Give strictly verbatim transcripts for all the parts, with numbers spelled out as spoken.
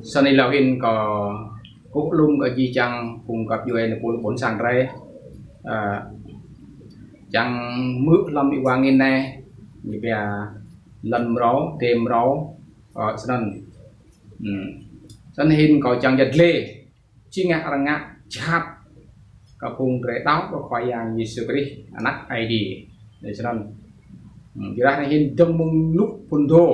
Snăn êlâo hĭn kâo kkuh lum kơ jih jang phung găp djuê anei pôl ƀuôn sang drei. Ơ, čiăng hmư̆ hlăm êwa angĭn anei, ñu pia lăn mrâo, dê mrâo, ơ, snăn. Hmm. Snăn hĭn kâo čiăng yăl dliê, čiăng ngă arăng ngă jhat kơ phung drei đăo kơ Khua Yang Yêsu Krist, Anak Aê Diê. Snăn. Hmm, ƀiădah anei hĭn dơ̆ng mơ̆ng ênuk phŭn dô,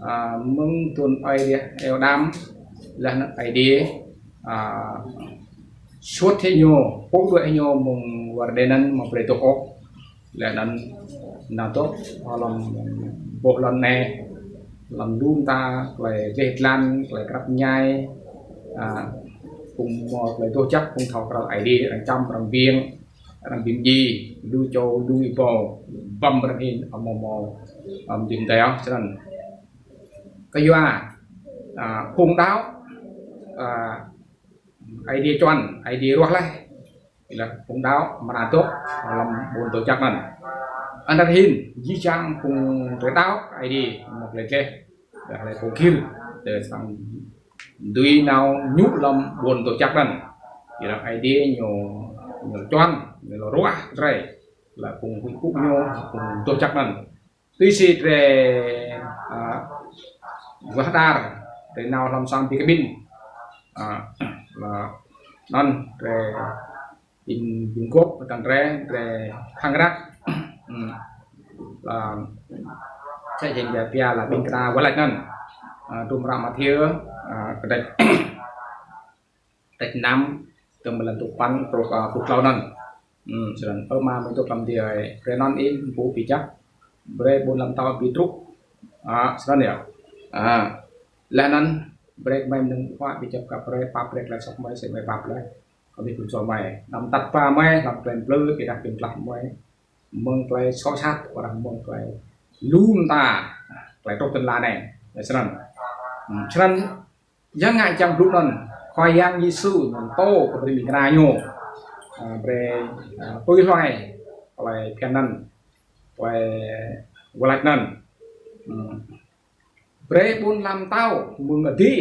a, mơ̆ng thŭn Aê Diê iêu Ađam, leh anăn Aê Diê, a, suôt hĕ ñu, pô đuĕ hĕ ñu mơ̆ng war Êđen anăn amâo brei dôk ôh. Leh anăn nao dôk hlăm boh lăn anei, hlăm lu mta klei dleh dlan, klei krăp mñai, a, phung mâo klei doh jăk, phung thâo kral Aê Diê, arăng čăm, arăng biêng, arăng bi mdjiê, lu čô, lu êbâo, băm arăng hĭn, amâo mâo, ăm, bi mdei ôh, snăn. Kyua, a, phung đăo, a, Aê Diê čuăn, Aê Diê ruah leh. Leh phung đăo mrâo dôk hlăm ƀuôn doh jăk anăn. Anăn hĭn, jih jang phung drei đăo Aê Diê, mâo klei dleh, leh klei pô gĭr, drei srăng dưi nao ñu hlăm ƀuôn doh jăk anăn. Ƀiădah Aê Diê ñu, ñu čuăn, ñu ruah drei, leh phung huĭ pŭ ñu, phung doh jăk anăn. Tui si drei, a, wah dar, drei nao hlăm sang bi kƀĭn. A, leh anăn drei in bi mguôp ktang drei, drei khăng răk. Hmm. Leh, sa jing drei pia leh ƀĭng kna wah lač anăn. A, hdruôm hră Mathiơ, a, kdrêč, kdrêč năm, tơl mơ̆ng lăn dua păn truh, a, pluh tlâo anăn. Hmm, snăn, ơ, mă mơ̆ng dôk hlăm adiê, brei anăn ih mpŭ bi jăk, brei ƀuôn ala mtao bi truh. A, snăn yơh. A, leh anăn, brei kmei mnơ̆ng ƀơ̆ng huă bi jăk kơ brei, pap brei klei soh kmei, sĭt kmei pap leh kơ mnuih pô soh kmei. Đăm atăt ba kmei hlăm klei mplư, ƀiădah bi mtlaih kmei mơ̆ng klei soh sat, ƀiădah mơ̆ng klei lu mta klei truh ti lăn ala anei. Leh snăn. Hmm, snăn, ya ngă čiăng blŭ anăn, Khua Yang Yêsu ñu mtô kơ brei ƀĭng kna ñu, a, brei, a, tui hluê klei bhiăn anăn, klei wah lač anăn. Hmm. Brei ƀuôn ala mtao mơ̆ng adiê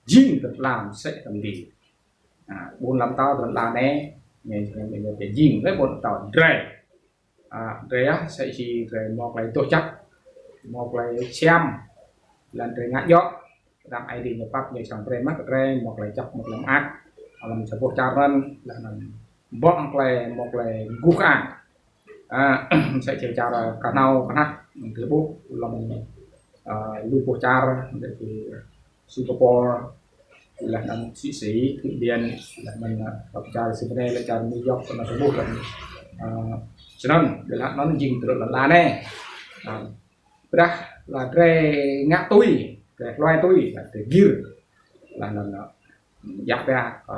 jing ti lăn ala msĕ si ti adiê. A, ƀuôn ala mtao ti lăn ala anei, ñu, ñu, ñu, ñu jing, brei ƀuôn ala mtao drei. A, drei yơh, msĕ si drei mâo klei doh jăk, mâo klei siam, leh anăn drei ngă djŏ, ktang Aê Diê ñu pap ñu srăng brei mă kơ drei mâo klei jăk, mâo klei mơak hlăm sa boh čar anăn, leh anăn ƀuh klei, mâo klei guh kơang. A, msĕ si čar knhâo knhăk, drei ƀuh hlăm, a, lu boh čar, msĕ si Singapore, leh anăn si si, Thụy Điển, leh anăn, a, čar Sydney, leh čar New York, anăn drei ƀuh leh. A, snăn, leh anăn jing ti lăn ala anei. A, ƀiădah leh drei ngă tui, drei hluê tui, leh drei gĭr. Leh anăn, a, ya pia, a,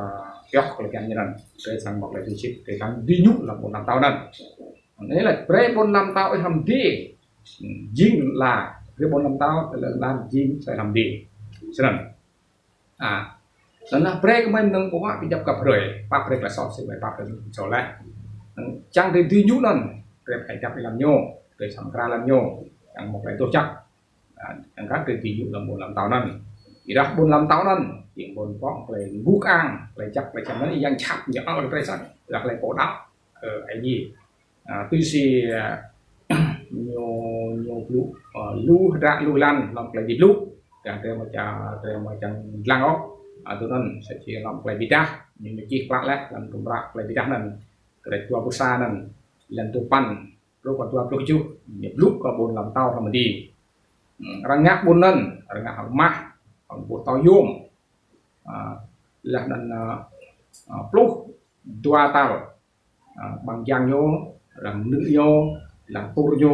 pioh klei bhiăn ñu anăn. Drei srăng mâo klei dưi sĭt, drei srăng dưi ñu hlăm ƀuôn ala mtao anăn. Anei leh brei ƀuôn ala mtao ih hlăm adiê. Jing leh, brei ƀuôn ala mtao, leh leh jing sa hlăm adiê. Snăn. A, snăn leh brei kmei mnơ̆ng ƀơ̆ng huă bi jăk kơ brei, pap brei klei soh, sĭt kmei pap brei klei soh leh. Čiăng drei dưi ñu anăn, drei phải jăk hlăm ñu, drei srăng kral hlăm ñu, čiăng mâo klei doh jăk. A, čiăng kơ drei dưi ñu hlăm ƀuôn ala mtao anăn. Ƀiădah ƀuôn ala mtao anăn, jing ƀuôn ƀuh klei guh kơang, klei jăk, klei čăm anăn, yang čăp, ñu ăl drei srăng, ƀiădah klei pô đăo, ơ, Aê Diê. A, tui si, a, ñu, ñu blŭ, a, lu hdră lu êlan hlăm klei bi blŭ. Ƀiădah drei mâo čar, drei mâo čiăng dlăng ôh. A, tui anăn, msĕ si hlăm klei bi êdah, ñu, ñu čih klă leh hlăm hdruôm hră klei bi êdah anăn. Kdrêč dua pluh sa anăn, êlan dua păn truh kơ dua pluh kjuh, ñu blŭ kơ ƀuôn ala mtao hlăm adiê. Hmm, arăng ngă ƀuôn anăn, arăng ngă hŏng mah, hŏng boh tâo yuôm. A, leh anăn, a, a, pluh dua tal. A, ƀăng jang ñu, leh mnư̆ ñu, leh tur ñu,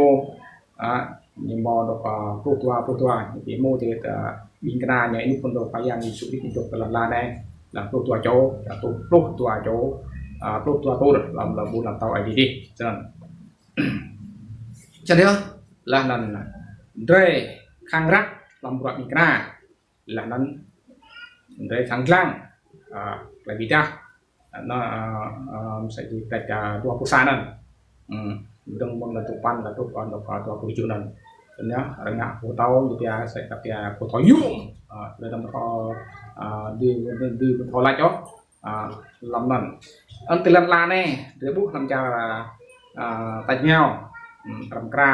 a, ñu mâo dôk, a, pluh dua, pluh dua. Ñu bi mâo ti, a, ƀĭng kna ñu ênuk phŭn dô Khua Yang Yêsu Krist dôk ti lăn ala anei, leh pluh dua čô, leh pluh, pluh dua čô, a, pluh dua tur, hlăm, hlăm ƀuôn ala mtao Aê Diê dih. Snăn. Snăn yơh, leh anăn drei khăng răk hlăm bruă ƀĭng kna. Leh anăn drei khăng dlăng, a, klei bi êdah. Anăn, a, a, msĕ si kdrêč, a, dua pluh sa anăn. Hmm, dơ̆ng mơ̆ng êlan dua păn, êlan dua păn, êlan dua pluh kjuh anăn. Anăn arăng ngă pô tâo, ñu pia, sa čô pia pô tâo yuôm. A, leh anăn pô tâo, a, di, di, di pô tâo lač ôh. A, hlăm anăn. Anăn ti lăn ala anei, drei ƀuh hlăm čar, a, a, tač êngao, hmm, arăng mkra.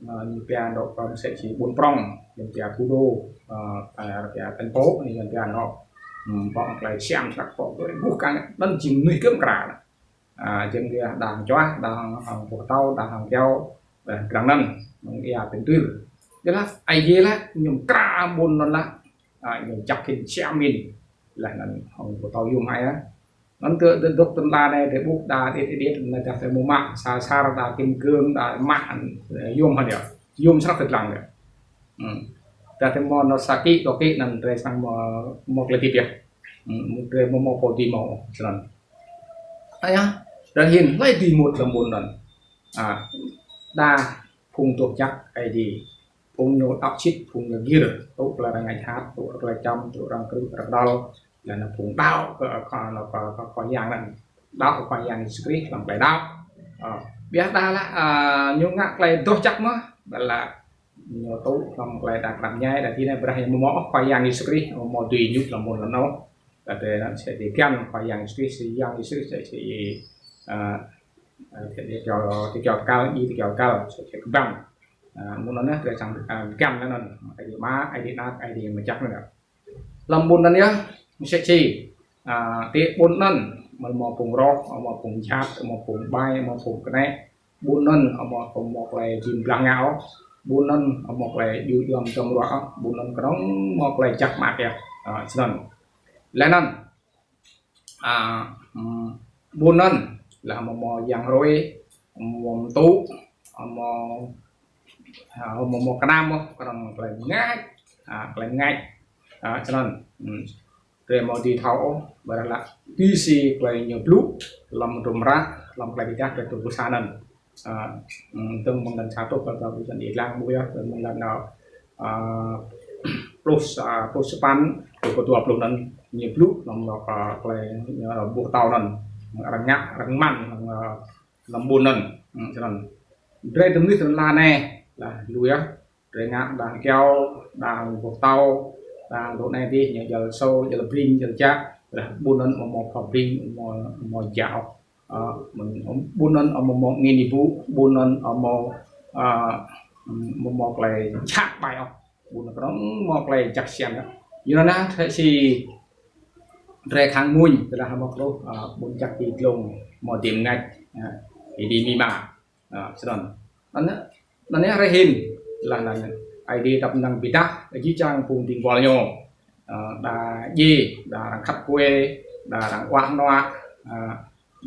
A, ñu pia dôk hlăm msĕ si ƀuôn prŏng, ñu pia thủ đô, a, a, pia thành phố, ñu pia anăn. Hmm, pŏk klei siam snăk pŏk klei ƀuh kang, anăn jing mnuih kơ mkra. A, jing dia đang čuah, đang hŏng pô tâo, đang hŏng kyâo, dah krăng anăn, mơ̆ng ia pin tui. Jing lah, ai jing lah, ñu mkra ƀuôn anăn lah, a, ñu jăk hĭn siam hĭn, leh anăn hŏng pô tâo yuôm hĕ ya. Anăn tơ, tơ dôk ti lăn ala anei, drei ƀuh đa điêt, điêt, anăn dah tơ mâo mah, sa sar, đa kim cương, đa mah, ơ, yuôm hĕ ya. Yuôm snăk ti dlăng ya. Hmm. Dah tơ mâo anôk sa kĭ, dua kĭ anăn drei srăng mâo, mâo klei hdĭp ya. Hmm, drei mâo, mâo pô dưi mâo, snăn. Ơ ya, drei hĭn, hlei dưi mŭt hlăm ƀuôn anăn. A, đa phung doh jăk Aê Diê. Phung ñu đăo sĭt, phung ñu gĭr, tŭ klei arăng ngă jhat, tŭ klei čăm, tŭ arăng krư̆, arăng đăl, leh anăn phung đăo kơ, kơ, kơ, kơ, kơ Khua Yang anăn. Đăo kơ Khua Yang Yêsu Krist hlăm klei đăo. A, ƀiădah lah, a, ñu ngă klei doh jăk mơh, ƀiădah ñu tŭ hlăm klei đăo knap mñai, đa ti anei ƀiădah ñu mâo Khua Yang Yêsu Krist, mâo dưi ñu hlăm ƀuôn anăn ôh. Dah drei anăn msĕ si găn Khua Yang Yêsu Krist, si Yang Yêsu Krist, si, si, a, a, ti, ti kyâo, ti kyâo kal, i ti kyâo kal, msĕ si kbăng. A, mơ̆ng anăn drei srăng, a, găn anăn, Aê Diê Ama, Aê Diê Anak, Aê Diê Mngăt Jăk anăn. Hlăm ƀuôn anăn ya, msĕ si, a, ti ƀuôn anăn, mâo, mâo phung roh, mâo phung jhat, mâo phung ƀai, mâo phung knĕ. Ƀuôn anăn, mâo, mâo klei jing blah ngao. Ƀuôn anăn, mâo klei dju djuăm dơ̆ng ruă. Ƀuôn anăn knŏng mâo klei jăk mơak ya. A, snăn. Leh anăn, a, hmm, ƀuôn anăn, lah mâo, mâo yang hruê, mâo mtŭ, mâo, a, mâo, mâo knam, mâo knŏng klei mngač, a, klei mngač. A, snăn. Hmm. Drei amâo dưi thâo ôh, ƀiădah lah, tui si klei ñu blŭ, hlăm hdruôm hră, hlăm klei bi êdah, klei tŭ kơ sa anăn. A, hmm, dơ̆ng mơ̆ng lăn sa truh kơ dua pluh anăn ih dlăng ƀuh ya, dơ̆ng mơ̆ng lăn, a, a, pluh, a, pluh sa păn, truh kơ dua pluh anăn, ñu blŭ, hlăm, a, klei, a, pô tâo anăn, arăng ngă, arăng mă, a, hlăm ƀuôn anăn, hmm, snăn. Drei dơ̆ng mnuih ti lăn ala anei, lah, lu ya, drei ngă đang kyâo, đang pô tâo, đang dôk anei dih, ñu jăl sô, jăl bring, jăl jăk, lah ƀuôn anăn mâo, mâo pha bring, mâo, mâo jăk. A, mơ̆ng, ƀuôn anăn mâo, mâo angĭn êbŭ, ƀuôn anăn mâo, a, mâo, mâo klei jhat ƀai ôh. Ƀuôn anăn knŏng mâo klei jăk siam ya. Yua anăn msĕ si drei khăng mmuñ, tơdah mâo klei, a, ƀuôn jăk ti dlông, mâo dưi mngač, a, dưi mĭn mă. A, snăn. Anăn, anăn ya drei hĭn, lah anăn Aê Diê dăp năng bi êdah, jih jang phung dĭng buăl ñu. A, đa djiê, đa arăng khăt kuê, đa arăng uah nuă, a,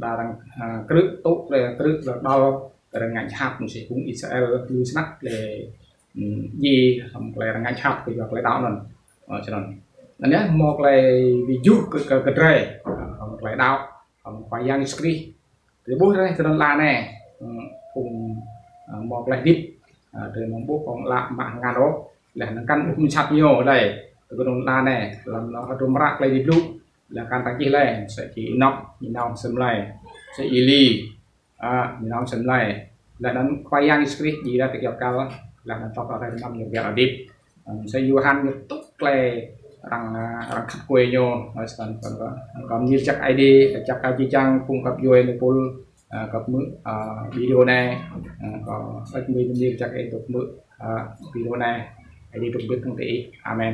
đa arăng, a, krư̆ tŭ, klei krư̆, klei đăl, arăng ngă jhat, msĕ phung Israel, lu snăk, klei, hmm, djiê, hlăm klei arăng ngă jhat, kyua klei đăo anăn. A, snăn. Anăn ya, mâo klei bi juh kơ, kơ, kơ drei, a, hlăm klei đăo, hlăm Khua Yang Yêsu Krist. Drei ƀuh drei ti lăn ala anei, hmm, phung, a, mâo klei hdĭp, a, drei mâo ƀuh phung lă mă ngăn ôh, leh anăn kăn ƀuh msat ñu lei, ti lăn ala anei, hlăm hdruôm hră klei bi blŭ, leh kăn tač jih lei, msĕ si Ênôk, ñu nao sem lei, msĕ Êli, a, ñu nao sem lei, leh anăn Khua Yang Yêsu Krist djiê êlâo ti kyâo kal, leh anăn tŏ kơ hruê năm ñu bi hdĭp. Msĕ Yôhan ñu tŭ klei arăng, a, arăng khăt kuê ñu, a, snăn, snăn, snăn, kâo mni lač jăk Aê Diê, lač jăk kơ jih jang phung găp djuê êpul, a, găp hmư̆, a, video anei, a, kâo lač mni, mni lač jăk Aê Diê dôk hmư̆, a, video anei, Aê Diê dôk mbĭt hŏng diih. Amen.